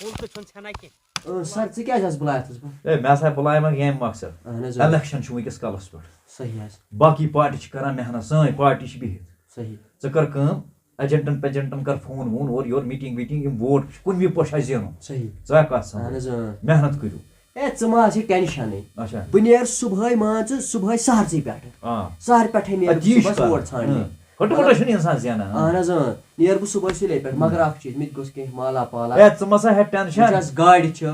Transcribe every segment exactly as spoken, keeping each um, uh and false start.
کُل تہِ چھُنہٕ ژھٮ۪نان کینٛہہ۔ اۭں، سر، ژٕ کیٛازِ حظ بُلایتھ حظ بہٕ؟ ہے، مےٚ ہسا بُلایہِ وۄنۍ ییٚمہِ مقصد۔ اہن حظ، اۭں۔ الیکشن چھُ وٕنکیٚس کلس پٮ۪ٹھ۔ صحیح حظ۔ باقٕے پارٹی چھِ کران محنت، سٲنۍ پارٹی چھِ بِہِتھ۔ صحیح۔ ژٕ کر کٲم، ایجنٹن پیجنٹن کر فون وون، اورٕ یورٕ میٖٹِنگ ویٖٹِنگ، یِم ووٹ چھِ، کُنہِ وِزِ پوشہِ اَسہِ زینُن۔ صحیح۔ ژٕ ہا کتھ اہن سمجھ؟ حظ، اۭں۔ محنت کٔرِو۔ ہے، ژٕ ما آسہِ ٹینشنٕے۔ اچھا۔ بہٕ نیرٕ صبحٲے، مان ژٕ، صبحٲے سہرسٕے پٮ۪ٹھٕ۔ آ۔ سہرٕ پٮ۪ٹھٕے نیرٕ اَدٕ بہٕ یی چھُ صبحس کرُن۔ ووٹ ژھانٛڈنہِ۔ اۭں۔ ہُٹہٕ مُٹہٕ چھُنہٕ اِنسان زینان، اۭں۔ اہن حظ، اۭں۔ نیرٕ بہٕ صبحٲے سُلے پٮ۪ٹھ، مگر اکھ چیٖز، مےٚ تہِ گوٚژھ کینٛہہ مالا پالا۔ ہے، ژٕ ما سا ہےٚ ٹینشن۔ وٕچھ حظ، گاڑِ چھِ،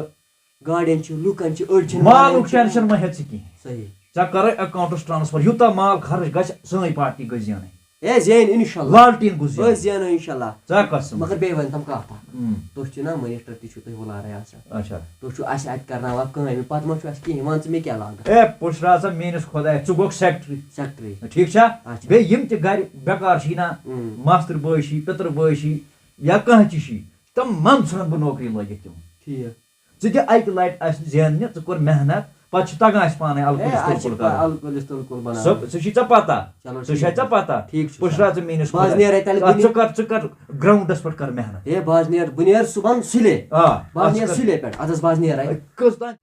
گاڑٮ۪ن چھِ، لُکن چھِ، أڑۍ چھِنہٕ مالُک مانان ٹینشن کِہیٖنۍ۔ مہ ہےٚ ژٕ کِہیٖنۍ۔ صحیح۔ ژےٚ کرے اکاونٹس ٹرانسفر، یوٗتاہ مال خرٕچ گژھِ، سٲنۍ پارٹی گژھِ زینٕنۍ۔ ہے، زینہِ اِنشاءاللہ۔ لالٹیٖن گوٚژھ زینُن۔ أسۍ زینو اِنشاءاللہ۔ ژٕ ہا کَس سُہ؟ مگر بیٚیہِ ؤنۍ تَم کَتھ اَکھ۔ اۭں۔ تُہۍ چھِو نا مٔنِسٹر تہِ چھِو تُہۍ وُلارَے آسان۔ اچھا۔ تُہۍ چھِو اَسہِ اَتہِ کَرناوان کٲم، پَتہٕ ما چھُ اَسہِ کِہیٖنۍ، وَن ژٕ مےٚ کیٛاہ لاگَتھ؟ اے، پُشراو سا میٛٲنِس خۄدایَس، ژٕ گوٚکھ سیکٹری۔ سیکٹری۔ ٹھیٖک چھا؟ اچھا۔ بیٚیہِ یِم تہِ گَرِ بیکار چھِ نا، اۭں۔ ماستٕر بٲے چھِ، پِتٕر بٲے چھِ، یا کانٛہہ تہِ چھِ، تِم مَن ژھٕنَن بہٕ نوکری لٲگِتھ تِمَن۔ ٹھیٖک۔ ژٕ تہِ اَکہِ لَٹہِ آسہِ زیننہِ، ژٕ کوٚر محنت، پَتہٕ چھُ تَگان اَسہِ پانَے اَلہٕ ہے، کُلِس اَسہِ تُل چھِ کُل پَ-، کَرُن۔ اَلہٕ کُلِس تُل کُل بَناوُن۔ سُہ، سُہ چھُے ژےٚ پَتہ۔ چلو، سُہ ٹھیٖک چھےٚ ژےٚ چھُ۔ پَتہ۔ ٹھیٖک چھُ، پُشرا ژٕ میٛٲنِس بہٕ حظ خۄدایَس۔ نیرَے تیٚلہِ آ، بٕنہِ۔ ژٕ کَر، ژٕ کَر گرٛاوُنٛڈَس پٮ۪ٹھ کَر محنت۔ ہے، بہٕ حظ نیرٕ، بہٕ نیرٕ صُبحَن سُلے۔ آ، بہٕ حظ آ، ژٕ نیرٕ کَر۔ سُلے پٮ۪ٹھ۔ اَدٕ حظ، بہٕ حظ نیرَے۔ کٔژ تام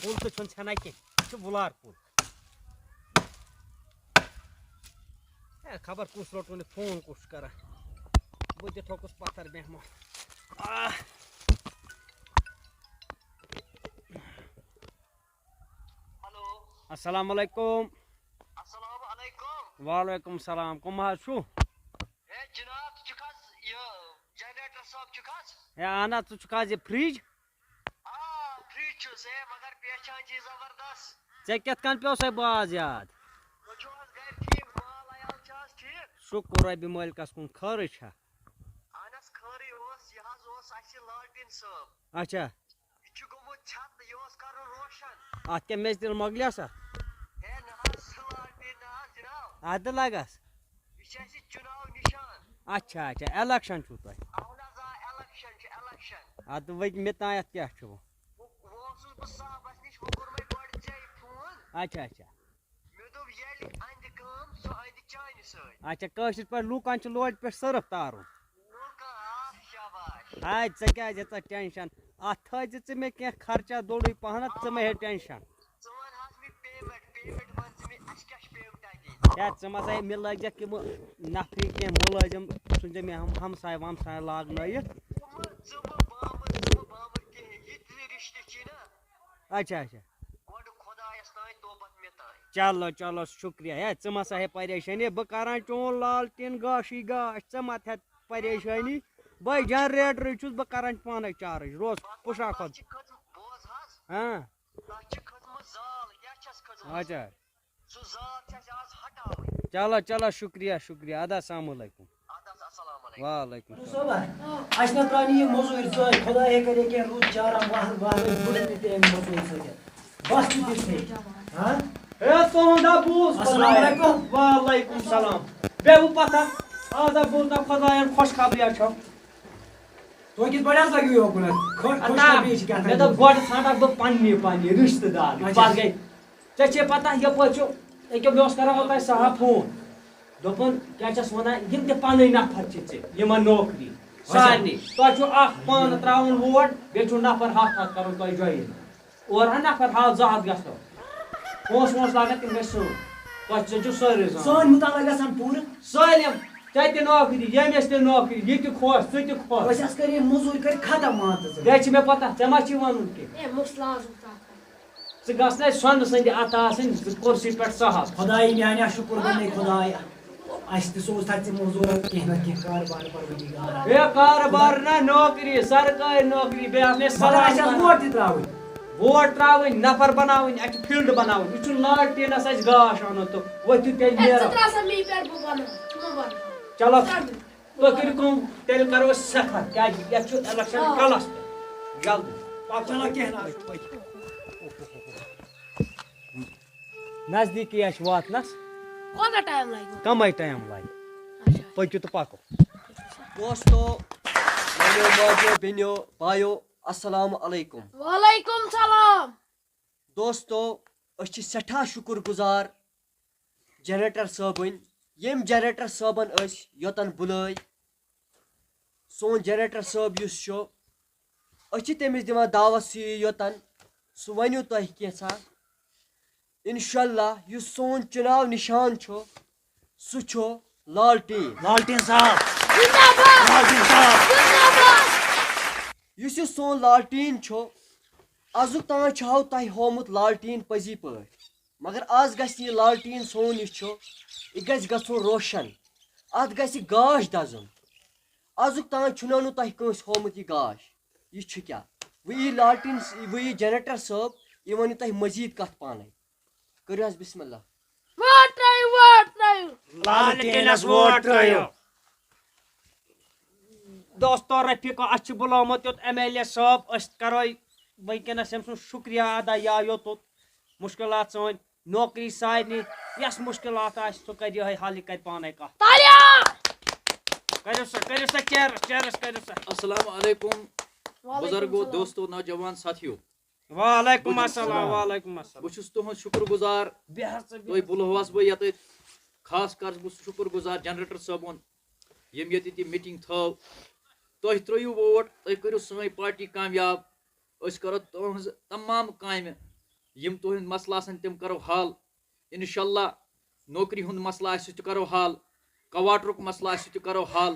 کُل تہِ چھُنہٕ ژھٮ۪نان کینٛہہ، یہِ چھُ وُلار کُل۔ ہے، خبر کُس روٚٹُن یہِ فون، کُس چھُ کران؟ بہٕ تہِ تھوٚکُس پتھر بیٚہمو۔ آہ۔ ہیلو۔ السلام علیکم۔ السلام علیکم۔ وعلیکم السلام، کٕم حظ چھِو؟ ہے جناب، ژٕ چھُکھ حظ یہِ جنریٹر صٲب چھُکھ حظ؟ ہے اہن حظ، ژٕ چھُکھ حظ یہِ فرج؟ آ، فرج چھُس، ہے، مگر پہچان چھِ زبردست۔ ژےٚ کِتھ کٔنۍ پیوٚو سَے باز یاد؟ تُہۍ چھِو حظ گرِ ٹھیٖک؟ مال عیال چھِ حظ ٹھیٖک؟ شُکُر رۄبِ مٲلکَس کُن، خٲرٕے چھا؟ اہن حظ، خٲرٕے اوس، یہِ حظ اوس اَسہِ لالٹیٖن صٲب۔ اچھا۔ یہِ چھُ گوٚمُت ژھٮ۪تہٕ، یہِ اوس کَرُن روشن۔ اَتھ کیٛاہ میٚژِ تیٖل مۄکلیٛا سا؟ ہے نہ حظ، سُہ لالٹیٖن نہ حظ جناب۔ اَدٕ لَگَس۔ یہِ چھِ اَسہِ چُناو نِشان۔ اچھا، اچھا، الیکشن چھُو تۄہہِ؟ اہن حظ، آ، الیکشن چھُ، الیکشن۔ اَدٕ وۄنۍ مےٚ تام اَتھ کیٛاہ چھُ وۄنۍ؟ وۄنۍ، وۄنۍ اوسُس بہٕ صاحبس نِش، وۄنۍ کوٚر مےٚ گۄڈٕ ژےٚ فون۔ اچھا، اچھا۔ مےٚ دوٚپ، ییٚلہِ اَندِ کٲم، سۄ اَندِ چانہِ سۭتۍ۔ اچھا، کٲشِر پٲٹھۍ لوٗکَن چھِ لوٹہِ پٮ۪ٹھ صرف تارُن۔ لوٗکَن، آ، شاباش۔ ہاے، ژےٚ کیٛازِ ہیٚژٕتھ ٹینشن؟ اَتھ تھٲیزِ ژٕ مےٚ کینٛہہ خرچہ دوٚرُے پہنتھ، ژٕ مہ ہیٚے ٹینشن۔ ژٕ وَن حظ مےٚ پیمنٹ، پیمنٹ وَن ژٕ مےٚ، اَسہِ کیٛاہ چھِ پیمنٹا دِنۍ؟ ہے، ژٕ مہ سا مےٚ لٲگزٮ۪کھ یِمہٕ نفری کینٛہہ مُلٲزِم، ژھُنزِ مےٚ ہم-، ہمساے ومساے لاگنٲیِتھ۔ ژٕ مہٕ، ژٕ مہٕ بامبر، ژٕ مہٕ بامبر کِہیٖنۍ، یہِ تہِ رِشتہٕ چھی نا۔ اچھا، اچھا۔ گۄڈٕ خۄدایَس تانۍ، توپتھ مےٚ تانۍ۔ چلو، چلو، شُکریہ۔ ہے، ژٕ مہ سا ہے پریشٲنی، بہٕ کران چون لالٹیٖن گاشٕے گاش، ژٕ مہ تھے پریشٲنی۔ بہٕ جنریٹرٕے چھُس، بہٕ کران پانے چارٕج، روز پُشرا بس کھۄتہٕ۔ چھِ کھٔژ-، بوز حظ۔ ہاں۔ تَتھ چھِ کھٔژمٕژ زال، کیٛاہ چھَس کھٔژمٕژ؟ اچھا۔ سُہ زال چھِ اَسہِ آز ہٹاوٕنۍ۔ چلو، چلو، شُکریہ، شُکریہ۔ اَدٕ حظ، السلام علیکم۔ اَدٕ حظ، السلام علیکم۔ وعلیکم السلام۔ صٲبہ، اَسہِ نہ ترٛاونہٕ یہِ مٔزوٗرۍ ژٲنٛگۍ، خۄداے ہے کَرے کینٛہہ رُت چارہ، وَہَل، وَہَل ٲسۍ بٔرمٕتۍ اَمہِ مٔزوٗرۍ سۭتۍ۔ بَس چھُ تِتھُے۔ ہاں؟ ہے، تُہُنٛد ہا بوٗز السلام خۄدایَن۔ علیکم۔ وعلیکم السلام۔ بیٚہہ وۄنۍ پَتھَر۔ آز ہا بوٗز مےٚ خۄدایَن خۄشخبری چھَو۔ تُہۍ کِتھ پٲٹھۍ حظ لٔگِو یوکُن حظ؟ خۄ-، اَتا، خۄشخبری چھِ کیٛاہ تام؟ مےٚ دوٚپ، گۄڈٕ ژھانٛڈَکھ بہٕ پنٛنی پنٛنی رِشتہٕ دار۔ اچھا۔ پَتہٕ گٔے، ژےٚ چھے پَتہ یَپٲرۍ چھُ، أکیٛاہ مےٚ اوس کَران اوتام صاحب فون۔ دوٚپُن، کیٛاہ چھَس وَنان، یِم تہِ پَنٕنۍ نفر چھِ ژےٚ، یِمَن نوکری۔ اچھا۔ سارنٕے۔ تۄہہِ چھُو اَکھ پانہٕ ترٛاوُن ووٹ، بیٚیہِ چھُو نفر ہَتھ ہَتھ کَرُن تۄہہِ join۔ اورٕ ہا نفر ہَتھ زٕ ہَتھ گژھو۔ پونٛسہٕ وونٛسہٕ لاگَن تِم گژھِ سٲنۍ۔ تۄہہِ، ژےٚ چھُو سٲرٕے زانُن۔ سٲنۍ مُتعلق گژھن پوٗرٕ۔ سٲلِم۔ تَتہِ نوکری، ییٚمِس تہِ نوکری، یہِ تہِ خۄش، ژٕ تہِ خۄش۔ أسۍ حظ کٔرۍ یہِ موٚزوٗرۍ کٔرِتھ ختم، مان ژٕ ژٕ۔ بیٚیہِ چھِ مےٚ پَتہ، ژےٚ ما چھی وَنُن کینٛہہ؟ ہے، مُس لاز اوس تَتھ۔ ژٕ گژھ نَے سۄنہٕ سٕنٛدِ اَتھٕ آسٕنۍ، ژٕ کُرسی پٮ۪ٹھ سَہَل۔ خۄدایہِ میٛانہِ آ، شُکُر گوٚو مےٚ خۄدایا۔ اَسہِ تہِ سوز تَتہِ ژےٚ موٚزوٗرَن کینٛہہ نَتہٕ کینٛہہ کاربار پَروَردِگارا۔ ہے، کاربار نہ، نوکری، سرکٲرۍ نوکری، بیٚیہِ آسہٕ مےٚ مگر سَہَل اَسہِ آسہٕ بَنان۔ ووٹ تہِ ترٛاوٕنۍ۔ ووٹ ترٛاوٕنۍ، نفر بناوٕنۍ، اَتہِ چھُ field بناوُن۔ یہِ چھُنہٕ لالٹیٖنَس اَسہِ گاش اَنُن تہٕ ؤتھِو تیٚلہِ ہے، ژٕ نیرو۔ ترٛاو سا مے پٮ۪ٹھ، بہٕ بَناوٕ، ژٕ مہ بَناو۔ چلو، ترٛاو مےٚ۔ تُہۍ کٔرِو کٲم، تیٚلہِ کَرو أسۍ سفر، کیٛازِ یَتھ چھُ election آ۔ کَلَس پٮ۪ٹھ۔ جلدی۔ پَکو۔ چلو، کینٛہہ نہ حظ چھُ، پٔکِو۔ نزدیٖکی اَسہِ واتنَس۔ کوتاہ time لَگہِ؟ کَمٕے time لَگہِ۔ اچھا۔ پٔکِو تہٕ پَکو۔ دوستو، مٲلیو، ماجیو، بیٚنیو، بایو، السلام علیکم۔ وعلیکم السلام۔ دوستو، أسۍ چھِ سٮ۪ٹھاہ شُکُر گُزار generator صٲبٕنۍ، ییٚمۍ generator صٲبَن أسۍ یوٚتَن بُلٲے۔ سون جنریٹر صٲب یُس چھُ، أسۍ چھِ تٔمِس دِوان دعوت، سُہ یِیہِ یوٚتَن، سُہ ؤنِو تۄہہِ کینٛژھا۔ انشاءاللہ یُس سون چُناو نِشان چھُ، سُہ چھُ لالٹیٖن۔ لالٹیٖن صاحب۔ زِنٛدہ باد۔ لالٹیٖن صاحب۔ زِنٛدہ باد۔ یُس یہِ سون لالٹیٖن چھُ، أزیُک تام چھُ ہاو تۄہہِ ہوومُت لالٹیٖن پٔزی پٲٹھۍ، مگر آز گژھِ یہِ لالٹیٖن سون یُس چھُ، یہِ گژھِ گژھُن روشن، اَتھ گژھِ گاش دَزُن۔ أزیُک تام چھُنو نہٕ تۄہہِ کٲنٛسہِ ہوومُت یہِ گاش۔ یہِ چھُ کیٛاہ؟ وۄنۍ یی لالٹیٖن، وۄنۍ یی جنریٹر صٲب، یہِ وَنہِ تۄہہِ مزیٖد کَتھ پانَے۔ کٔرِو حظ بسم اللہ۔ ووٹ ترٲیِو، ووٹ ترٲیِو۔ لالٹیٖنَس ووٹ ترٲیِو۔ دوستو رفیقو، اَسہِ چھُ بُلومُت یوٚت ایم ایل اے صٲب، أسۍ کَرو وٕنکیٚنَس أمۍ سُنٛد شُکریہ ادا، یا یوٚتُت مُشکِلات سٲنۍ نوکری سارنٕے، یَس مُشکِلات آسہِ سُہ کَرِ یِہوٚے حل، یہِ کَرِ پانَے کَتھ۔ تالیاں۔ کٔرِو سا، کٔرِو سا چیرَس، چیرَس کٔرِو سا۔ السلام علیکم، وعلیکم بزرگو، السلام۔ دوستو، نوجوان ساتھیو۔ وعلیکم بہٕ چھُس السلام، وعلیکم السلام۔ بہٕ چھُس تُہُنٛد شُکر گُزار۔ بیٚہہ سا، تُہۍ بیٚہہ۔ بُلہوس بہٕ یَتٲتۍ۔ خاص کر چھُس بہٕ شُکر گُزار جنریٹر صٲبُن، ییٚمۍ ییٚتہِ یہِ میٖٹِنٛگ تھٲو۔ تُہۍ ترٛٲیِو ووٹ، تُہۍ کٔرِو سٲنۍ پارٹی کامیاب۔ أسۍ کَرو تُہٕنٛز تمام کامہِ، یِم تُہٕنٛدۍ مسلہٕ آسَن، تِم کَرو حل۔ اِنشاءاللہ نوکری ہُنٛد مسلہٕ آسہِ، سُہ تہِ کَرو حل۔ کواٹرُک مسلہٕ آسہِ، سُہ تہِ کَرو حل۔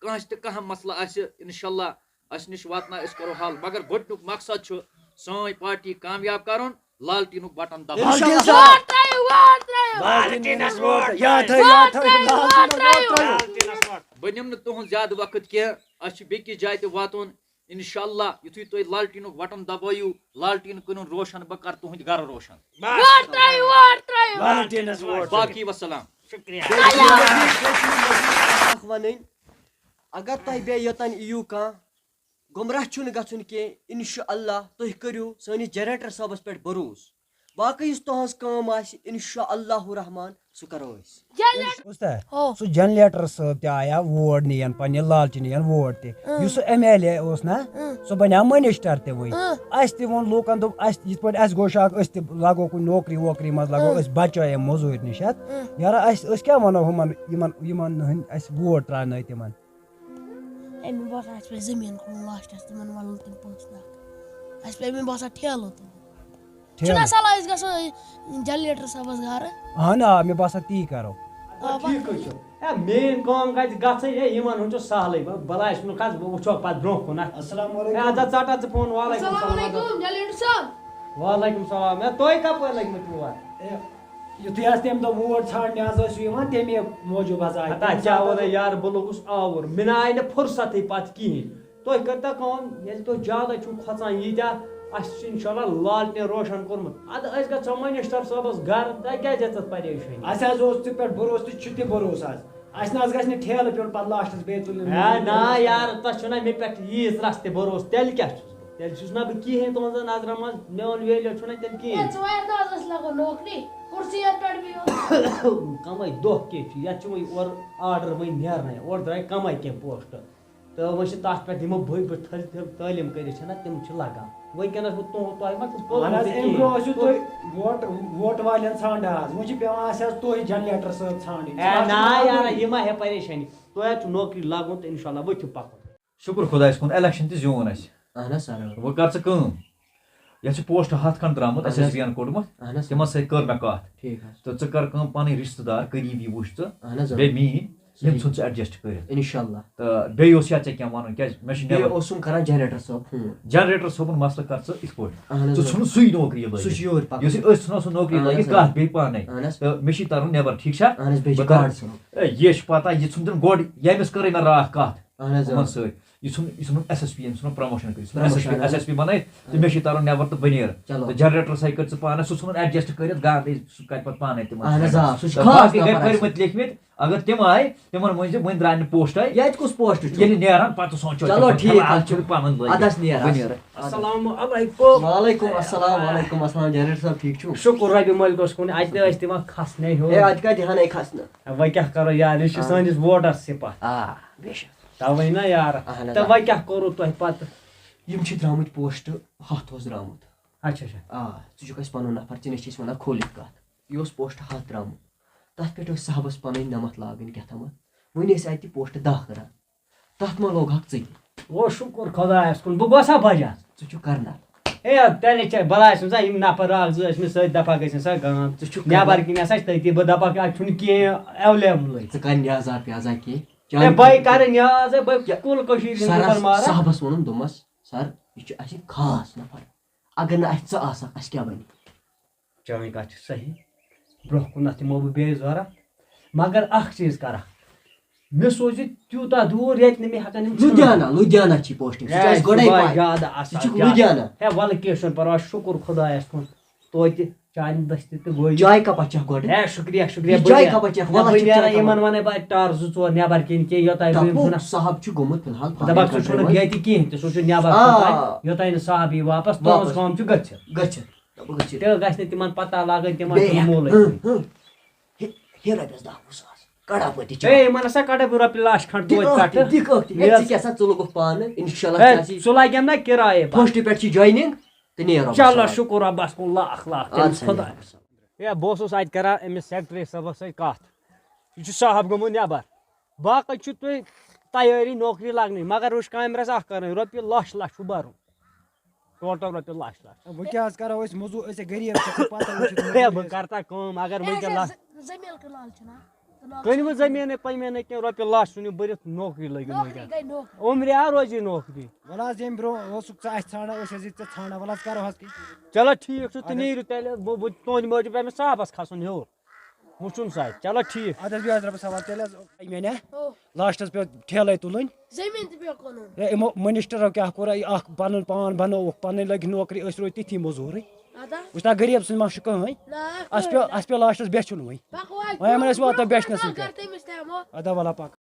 کٲنٛسہِ تہِ کانٛہہ مسلہٕ آسہِ، اِنشاءاللہ اَسہِ نِش واتناو، أسۍ کَرو حل۔ مگر گۄڈٕنیُک مقصد چھُ سٲنۍ پارٹی کامیاب کَرُن، لالٹیٖنُک بٹن دباوُن۔ اِنشاءاللہ۔ ووٹ ترٛٲیِو، ووٹ ترٛٲیِو۔ لالٹیٖنَس ووٹ۔ یاد تھٲیِو، یاد تھٲیِو، ووٹ ترٛٲیِو، لالٹیٖنَس ووٹ۔ ووٹ ترٛٲیِو۔ لالٹیٖنَس ووٹ۔ بہٕ نِمہٕ نہٕ تُہُنٛد زیادٕ وقت کینٛہہ، اَسہِ چھُ بیٚکِس جایہِ تہِ واتُن۔ اِنشاءاللہ یُتھُے تُہۍ لالٹیٖنُک بٹن دبٲیِو، لالٹیٖن کٕنُن روشن، بہٕ کَرٕ تُہُنٛدۍ گَرٕ روشن۔ بس۔ ووٹ ترٛٲیِو، ووٹ ترٛٲیِو۔ لالٹیٖنَس ووٹ۔ باقٕے وسلام۔ شُکریہ۔ اَکھ وَنٕنۍ، اگر تۄہہِ بیٚیہِ یوٚتَن یِیِو کانٛہہ، گمراہ چھُنہٕ گژھُن کینٛہہ۔ اِنشاءاللہ تُہۍ کٔرِو سٲنِس جنریٹر صٲبَس پٮ۪ٹھ بھروسہٕ۔ باقٕے یُس تُہٕنٛز کٲم آسہِ، اِنشاءاللہ الرحمن، سُہ کَرو أسۍ۔ جنریٹر۔ بوٗزتھا؟ ہو۔ سُہ جنریٹر صٲب تہِ آیا ووٹ نِیَن، پننہِ لالچہِ نِیَن ووٹ تہِ۔ اۭں۔ یُس سُہ ایم ایل اے اوس نا، اۭں۔ سُہ بنیٛاو منسٹر تہِ وۄنۍ۔ اۭں۔ اَسہِ تہِ ووٚن لوٗکن، دوٚپ، اَسہِ یِتھ پٲٹھۍ اَسہِ گوٚو شاکھ، أسۍ تہِ لاگو کُنہِ نوکری ووکری منٛز، لاگو اۭں۔ أسۍ بچٲے اَمہِ موٚزوٗرۍ نِش اَتھ۔ اۭں۔ یارا، اَسہِ، أسۍ کیٛاہ وَنو ہُمن، یِمن، یِمن ہٕنٛدۍ اَسہِ ووٹ ترٛاونٲے تِمن؟ ہے، مےٚ باسان، اَسہِ پَزِ زٔمیٖن کٕنُن لاسٹَس، تِمَن وَلُن تِم پونٛسہٕ نَکھٕ۔ اَسہِ پَزِ، مےٚ باسان، ٹھیلہٕ تُلُن۔ ٹھیلہٕ؟ چھُنہ سَہلٕے، أسۍ گژھو جنریٹر صٲبَس گَرٕ۔ اَہَن آ، مےٚ باسان تی کَرو۔ آ، ٹھیٖک حظ چھُ۔ ہے، میٛٲنۍ کٲم گژھِ گژھٕنۍ، ہے، یِمَن ہُنٛد چھُ سَہلٕے۔ بہٕ، بہٕ لاگہٕ نہٕ کَتھ، بہٕ وٕچھو پَتہٕ برٛونٛہہ کُن، ہہ۔ السلام علیکم۔ ہے، اَدٕ حظ، ژَٹ حظ ژٕ فون، وعلیکم السلام۔ السلام علیکم، جنریٹر صٲب۔ وعلیکم السلام۔ ہے، تُہۍ کَپٲرۍ لٔگۍ مٕتۍ یور؟ ہے، یُتھُے حظ تَمہِ دۄہ ووٹ ژھانٛڈنہِ حظ ٲسِو یِوان، تَمے موٗجوٗب حظ آے ہتا تِم کیٛاہ زیادٕ وَنان حظ۔ یار، بہٕ لوٚگُس آوُر، مےٚ نہ آے نہٕ فرصتٕے پَتہٕ کِہیٖنۍ۔ تُہۍ کٔرۍتو کٲم، ییٚلہِ تُہۍ زیادَے چھُو کھۄژان ییٖتیٛاہ، اَسہِ چھُ اِنشاءاللہ لالٹیٖن روشَن کوٚرمُت۔ اَدٕ أسۍ گژھو مٔنِسٹَر صٲبَس گَرٕ، تۄہہِ کیٛازِ ییٖژاہ پریشٲنی؟ اَسہِ حظ اوس ژےٚ پٮ۪ٹھ بھروسہٕ تہٕ چھُ تہِ بھروسہٕ حظ۔ اَسہِ نہ حظ گژھِ نہٕ ٹھیلہٕ پیوٚن پَتہٕ لاسٹَس بیٚیہِ تُلُن۔ ہے نا یار، تۄہہِ چھُو نہ مےٚ پٮ۪ٹھ ییٖژ رَژھ تہِ بھروسہٕ، تیٚلہِ کیٛاہ چھُس بہٕ؟ تیٚلہِ چھُس نہ بہٕ کِہیٖنۍ تُہٕنٛزَن نظرَن منٛز، میون value چھُنہ تیٚلہِ کِہیٖنۍ۔ ہے، ژٕ وَن نہ حظ، أسۍ لاگو نوکری، کُرسی یَتھ پٮ۪ٹھ بِہِو۔ کَمٕے دۄہ کینٛہہ چھِ، یَتھ چھِ وۄنۍ اورٕ order وۄنۍ نیرنَے، اورٕ درٛاے کَمٕے کینٛہہ post۔ تہٕ وۄنۍ چھِ تَتھ پٮ۪ٹھ یِمو بٔڑۍ بٔڑۍ تھٔلۍ تھٔلۍ تعلیٖم کٔرِتھ چھِنہ، تِم چھِ لَگان۔ وٕنکیٚنَس وۄنۍ تُہُنٛد، تۄہہِ ما چھُس پوٚرمُت اَہَن حظ، تہِ اَمہِ کِہیٖنۍ؟ برونٛہہ ٲسِو تُہۍ ووٹ، ووٹ والٮ۪ن ژھانٛڈان حظ، وۄنۍ چھِ پٮ۪وان اَسہِ حظ تُہۍ جنریٹر صٲب ژھانٛڈٕنۍ۔ ہے، نا یارا، یہِ ما ہے پریشٲنی، تۄہہِ حظ چھُ نوکری لَگُن تہٕ اِنشاءاللہ ؤتھِو پَکُن۔ شُکُر خۄدایَس کُن، election تہِ زیوٗن اَسہِ۔ اَہَن حظ، سَر۔ وۄنۍ کر ژٕ کٲم، یَتھ چھِ post ہَتھ کھنٛڈ درٛامُت، اَسہِ اَہَن ٲسۍ حظ۔ رِیَن کوٚڑمُت، اَہَن حظ۔ تِمَن سۭتۍ کٔر مےٚ کَتھ۔ ٹھیٖک حظ۔ تہٕ ژٕ کر کٲم، پَنٕنۍ رِشتہٕ دار قریٖبی وٕچھ ژٕ، اَہَن حظ، آ۔ بیٚیہِ میٛٲنۍ، یِم صحیح۔ ژھٕن ژٕ adjust کٔرِتھ۔ اِنشاءاللہ۔ تہٕ بیٚیہِ اوس یَتھ ژےٚ کینٛہہ وَنُن، کیٛازِ مےٚ چھُ بیٚیہِ نٮ۪بر۔ اوسُم کران جنریٹر صٲب فون۔ جنریٹر صٲبُن مسلہٕ کر ژٕ یِتھ پٲٹھۍ۔ اَہَن حظ، ژٕ آ۔ ژھٕنُن سُے نوکری لٲگِتھ۔ سُہ چھُ یورٕ پَکان۔ یُس یہِ أسۍ ژھٕنو سُہ نوکری اَہَن لٲگِتھ، حظ، آ۔ کَتھ بیٚیہِ پانَے۔ اَہَن حظ۔ تہٕ مےٚ چھِ تَرُن نٮ۪بر، ٹھیٖک چھا؟ اَہَن حظ، بیٚیہِ چھِ بہٕ کَرٕ، گاڈٕ ژھٕنُن۔ اے، یہِ چھِ پَتہ، یہِ ژھُن تٔمۍ گۄڈٕ، ییٚمِس کٔرٕے مےٚ راتھ کَتھ۔ اَہَن حظ، آ۔ یِمَن سۭتۍ۔ یہِ ژھُن، یہِ ژھُنُن ایس ایس پی، أمۍ ژھُنُن promotion کٔرِتھ۔ یہِ ژھُنُن ایس ایس پی، promotion، اَہَن حظ۔ ایس ایس پی بَنٲیِتھ۔ تہٕ مےٚ چھِ تَرُن نٮ۪بر تہٕ بہٕ نیرٕ۔ چلو۔ تہٕ جنریٹر سۭتۍ کٔرۍ ژٕ پانَس، سُہ ژھُنُن adjust کٔرِتھ، گاندھی، سُہ کَتہِ پَتہٕ پانَے تِمَن اَہَن حظ، سۭتۍ۔ آ، سُہ چھُ تہٕ خاص باقٕے گٔے نفر پٔرۍ اَسہِ۔ مٕتۍ لیکھۍ مٕتۍ، اگر تِم آے، تِمن ؤنۍ زِ وۄنۍ درٛاے نہٕ پوسٹے۔ ییٚتہِ کُس پوسٹ چھُ؟ ییٚلہِ نیران، پتہٕ سونٛچو چلو، تِمن، ٹھیٖک خبر حظ چھُ۔ چھُ پانن لٲگِتھ۔ اَدٕ حظ نیر بہٕ حظ۔ نیرٕ۔ السلام علیکم۔ وعلیکم السلام، وعلیکم السلام، جنریٹر صٲب ٹھیٖک چھُو؟ شُکُر رۄبہِ مٲلکس کُن، اَتہِ تہِ ٲسۍ دِوان کھسنَے ہیوٚر۔ ہے، اَتہِ کَتہِ ہَنَے کھسنہٕ؟ وۄنۍ کیٛاہ کرو یار، یہِ چھُ آ۔ سٲنِس ووٹس سِپاہہ۔ آ، بے شک۔ تَوَے نا یار۔ اہن حظ، تہٕ آ۔ وۄنۍ کیٛاہ کوٚروٕ تۄہہِ پتہٕ؟ یِم چھِ درٛامٕتۍ پوسٹ، ہَتھ اوس درٛامُت۔ اچھا، اچھا۔ آ، ژٕ چھُکھ اَسہِ پنُن نفر، ژےٚ نِش چھِ أسۍ وَنان کھوٗلِتھ کَتھ۔ یہِ اوس پوسٹ ہَتھ درٛامُت۔ تَتھ پٮ۪ٹھ ٲسۍ صاحبَس پَنٕنۍ نَمَتھ لاگٕنۍ کیٛاہ تامَتھ۔ وۄنۍ ٲسۍ اَتہِ پوسٹ دَہ کران۔ تَتھ ما لوگ حق ژٕے؟ او شُکُر خۄدایَس کُن، بہٕ گوسا بجان؟ ژٕ چھُکھ کرنل۔ ہے، تیٚلہِ چھِ بلاے سُنٛد سا یِم نفر اکھ زٕ ٲسۍ مےٚ سۭتۍ، دپان گٔژھِنۍ سا گام۔ ژٕ چھُکھ نٮ۪بر کرنل۔ کِنۍ آسان چھِ تٔتی، بہٕ دپکھ اَتہِ چھُنہٕ کینٛہہ ایویلیبلٕے۔ ژٕ کر نیازا پیازا کینٛہہ؟ ہے، بہٕ کرٕ نیاز، ہے، بہٕ کیٛاہ؟ کُل کٔشیٖرِ ہِنٛز سرس دُکان مارا۔ صاحبس ووٚنُم، دوٚپمس، "سر، یہِ چھُ اَسہِ خاص نفر، اگر نہٕ اَسہِ ژٕ آسکھ، اَسہِ کیٛاہ بنہِ؟" چٲنۍ کتھ چھِ صحیح، برونٛہہ کُنتھ یِمو بہٕ بیٚیہِ ضوٚرتھ، مگر اکھ چیٖز کرکھ، مےٚ سوٗزِ تیوٗتاہ دوٗر، ییٚتہِ نہٕ مےٚ ہٮ۪کن یِم ژھٕنِتھ۔ لُدھیانا، لُدھیانا چھی پوسٹنگ، سُہ چھُ ہے، اَسہِ گۄڈے صُبحٲے پاے۔ زیادٕ ژٕ اَصٕل، چھُکھ زیادٕ۔ لُدھیانا۔ ہے، وَلہٕ کینٛہہ چھُنہٕ پرواے، شُکُر خۄدایَس کُن۔ توتہِ چانہِ دٔستی تہٕ گوٚو یہِ۔ چاے کپا چکھ گۄڈٕ؟ ہے، شُکریہ، شُکریہ، یہِ بہٕ چاے نیرٕ-، کپا چکھ؟ نہ، وَلہٕ بہٕ چھِ نیرٕ چاے یِمن کپا۔ وَنَے بہٕ ٹار زٕ ژور نٮ۪بر کِنۍ کینٛہہ، یوٚتام بہٕ یِم دَپُکھ، چھُنہ۔ صاحب چھُ گوٚمُت فی الحال پَنٕنۍ دَپان، ژٕ چھُنہٕ کَنٹرٛی ییٚتہِ کِہیٖنۍ تہِ، سُہ چھُ نٮ۪بر آ۔ پَتھَے۔ یوٚتام نہٕ صاحب یی واپس، تُہٕنٛز واپس۔ کٲم چھِ گٔژھِتھ۔ گٔژھِتھ۔ دَپُکھ، گٔژھِتھ۔ تیٚلہِ گژھِ نہٕ تِمن پَتہ لَگٕنۍ، تِمن بیٚیہِ چھُنہٕ ہٮ۪کھ۔ مولٕے۔ ہٕم، ہٕم۔ ہے، ہے رۄپیَس دَہ وُہ ساس۔ کَڑا پٲٹھۍ تہِ ہے، چاے۔ یِمن ہسا کَڑے بہٕ رۄپیہِ لَچھ کھنٛڈ دِکھ توتہِ ٲکھ تہِ، پٮ۪ٹھٕ۔ دِکھ ٲکھ تہِ۔ ہے، یہِ ژٕ کیٛاہ سا، ژٕ لوٚگُکھ پانہٕ؟ اِنشاء اللہ ہے، ژےٚ آسی ژٕ لَگٮ۪م نا کِرایے پَتہٕ۔ فٔسٹہٕ پٮ۪ٹھ چھِ جوینِنٛگ تہٕ نیرو بہٕ چلو، سلام۔ شُکُر رۄبَس کُن، لاکھ لاکھ اَدٕ تٔمِس سا، خۄدایَس۔ نیرو بہٕ سلام۔ ہے، بہٕ اوسُس اَتہِ کران أمِس سیکرٹری صٲبَس سۭتۍ کَتھ۔ یہِ چھُ صاحب گوٚمُت نٮ۪بر۔ باقٕے چھُ تُہۍ تیٲری نوکری لَگنٕچ، مگر وٕچھ کامہِ رَژھ اَکھ کَرٕنۍ، رۄپیہِ لَچھ لَچھ چھُ بَرُن۔ ٹوٹل رۄپیہِ لَچھ لَچھ۔ وۄنۍ کیٛاہ حظ کرو أسۍ، موٚزوٗر، أسۍ چھِ غریٖب، ژٕ چھُکھ پَتہ، وۄنۍ چھِ ہے، بہٕ کَرٕ تا کٲم، اگر وٕنکیٚن لَچھ، زٔمیٖن کٕنال چھُنہ؟ کٕنوٕ زٔمیٖنٕے پٔمیٖنٕے کینٛہہ، رۄپیہِ لَچھ ژھٕنِو بٔرِتھ، نوکری لٔگِو نوکری وٕنکیٚن۔ گٔے نوکری۔ عمرِ آ روزی نوکری۔ وَلہٕ حظ، ییٚمہِ برونٛہہ اوسُکھ ژٕ اَسہِ ژھانٛڈان، أسۍ حظ ییٚتہِ ژےٚ ژھانٛڈان، وَلہٕ حظ کرو حظ کینٛہہ۔ چلو ٹھیٖک چھُ، تہٕ نیٖرِو تیٚلہِ، بہٕ بہٕ تُہٕنٛدِ موٗجوٗب پیٚیہِ مےٚ صاحبَس کھَسُن ہیوٚر۔ وٕچھُن سا، چلو ٹھیٖک۔ اَدٕ حظ بِہِو حظ رۄبَس حوالہٕ، تیٚلہِ حظ میٛانہِ او، لاسٹَس پیوٚو ٹھیلَے تُلٕنۍ۔ زٔمیٖن تہِ پیوٚو کٕنُن۔ ہے، یِمو منسٹرو کیٛاہ کوٚر، یہِ اَکھ پَنُن پان بَنووُکھ، پَنٕنۍ لٔگۍ نوکری، أسۍ روٗدۍ تِتھی موٚزوٗرٕے۔ اَدا۔ وٕچھ نا، غریٖب سٕنٛدۍ ما چھُ کٕہٕنۍ؟ نہ، اَسہِ پیوٚو، اَسہِ پیوٚو لاسٹَس بیچھُن وۄنۍ۔ پَکو اَتہِ وۄنۍ یِمَن أسۍ واتو برونٛہہ بیچھنَس کُن سۭتۍ۔ گَرٕ تٔمِس تہِ ہٮ۪مو۔ اَدا وَلا پَک۔